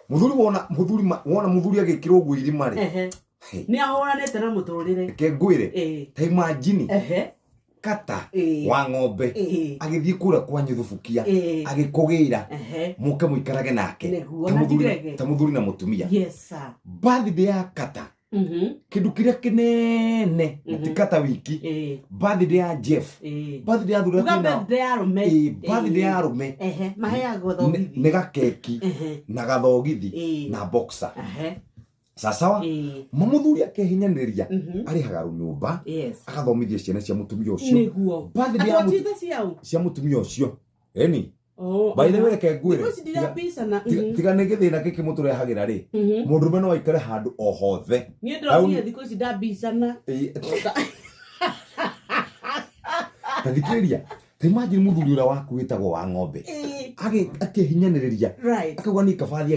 Muthuri wona muthuri wona muthuri agĩkĩrwo ũguo irima rĩ. Hey, Nĩ ahũranĩte na mũtũrĩre. Reke ngwĩre. Ta imagine kata wa ng'ombe agĩthiĩ kũrĩa kwa nyuthubukia, agĩkũgĩra, mũke mũikarage nake Nĩguo, ta na mũthuri njigĩrege. ta mũthuri na mũtumia. Yes sir. Birthday ya kata, kĩndũ kĩrĩa kĩnene, na ti kata wiki, birthday ya Jeff, birthday ya thuri Uga twĩnao. Birthday ya arũme. Birthday ya arũme. Maheagwo thogithi. Nĩ gakeki na gathogithi na boxer. Sasawa. Mũthuri akehinyanĩrĩria, arĩhaga rũnyũmba, agathomithia ciana cia mũtumia ũcio. Birthday ya Atwatite ciao. Cia mũtumia ũcio eni. Oh, By the way, reke ngwĩre, Thikũ ici ndirabicana. Tiga nĩ gĩthĩna gĩkĩ mũtũrehagĩra rĩ, mũndũrũme no aikare handũ o hothe. Niĩ ndĩronire thikũ ici ndabicana. Ta thikĩrĩria, ta imagine mũthuri ũrĩa waku wĩtagwo wa ng'ombe akĩhinyanĩrĩria, akauga niĩ kaba thiage.